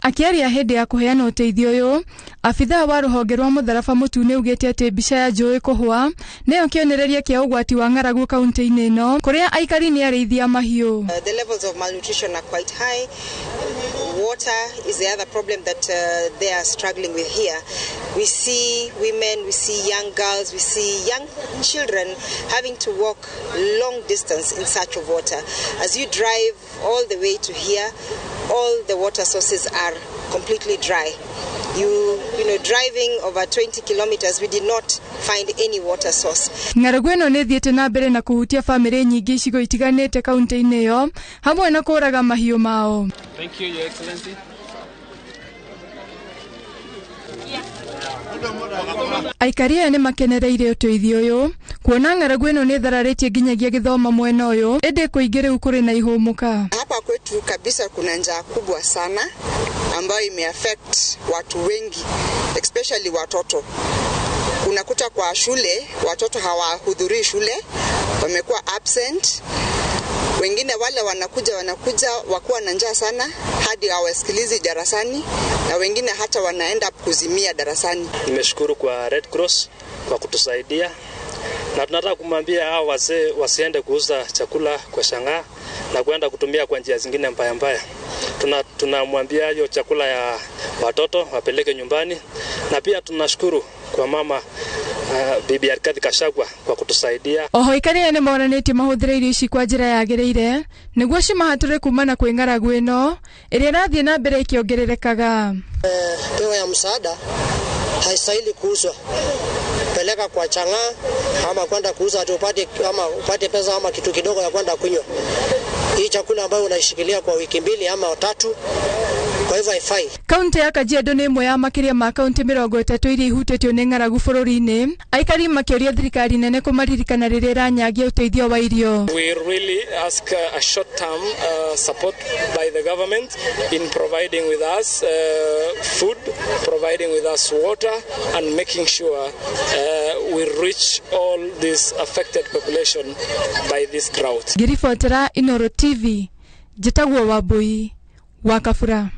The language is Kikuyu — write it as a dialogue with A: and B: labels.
A: Akĩaria hĩndĩ ya kũheana ũteithio ũyũ, abithaa wa rũhonge rwa mũtharaba mũtune augĩte atĩ mbica ya njũĩ kũhũa nĩyo kĩonereria kĩa ũgwati wa ng'aragu kaunti-inĩ ĩno kũrĩa aikari nĩ arĩithi a mahiũ.
B: The levels of malnutrition are quite high. Water is the other problem that they are struggling with here. We see women, we see young girls, we see young children having to walk long distance in search of water. As you drive all the way to here, all the water sources are completely dry. Driving over 20 kilometers, we did not find any water source.
A: Ng'aragu ĩno nĩ ĩthiĩte na mbere na kũhutia bamĩrĩ nyingĩ icigo itiganĩte kaunti-inĩ ĩyo hamwe na kũraga mahiũ mao.
C: Thank you, Your Excellency.
A: Aikari aya nĩ makenereire ũteithio ũyũ kuona ng'aragu ĩno nĩ ĩthararĩtie nginyagia gĩthomo mwena ũyũ ĩndĩ kũingĩ rĩu kũrĩ na ihũmũka.
D: Hapa kwetu kabisa kuna njaa kubwa sana ambayo imeaffect watu wengi, especially watoto. Unakuta kwa shule watoto hawahudhurii shule, wamekuwa absent. Wengine wale wanakuja wakuwa na njaa sana hadi hawasikilizi darasani, na wengine hata wanaenda kuzimia darasani.
E: Nimeshukuru kwa Red Cross kwa kutusaidia, na tunataka kumwambia hao wazee wasiende kuuza chakula kwa shangaa na kwenda kutumia kwa njia zingine mbaya mbaya. Tunamwambia hiyo chakula ya watoto wapeleke nyumbani, na pia tunashukuru kwa mama Bibi Rigathi Gachagua kwa kutusaidia.
A: Oho aikari aya nĩmonanĩtie mahũthĩre irio ici kwa njĩra yagĩrĩire nĩguo cimahatũre kumana kwĩ ng'aragu ĩno ĩrĩa ĩrathiĩ na mbere ĩkĩongererekaga.
F: Pewa ya msaada haistahili kuuzwa, peleka kwa chang'aa ama kwenda kuuza ati upate, ama upate pesa ama kitu kidogo ya kwenda kunywa. Hii chakula ambayo unaishikilia kwa wiki 2 ama 3, kwa hivyo haifai.
A: Kaunti ya Kajiado nĩ ĩmwe ya makĩria ma kaunti 30 iria ihutĩtio nĩ ng'aragu bũrũri-inĩ, aikari makĩũria thirikari nene kũmaririkana rĩrĩa ĩranyagia ũteithio wa irio.
C: We really ask a short-term support by the government in providing with us food, providing with us water, and making sure we reach all this affected population by this drought.
A: Ngĩribotera Inooro TV, njĩtagwo Wambui wa Kabura.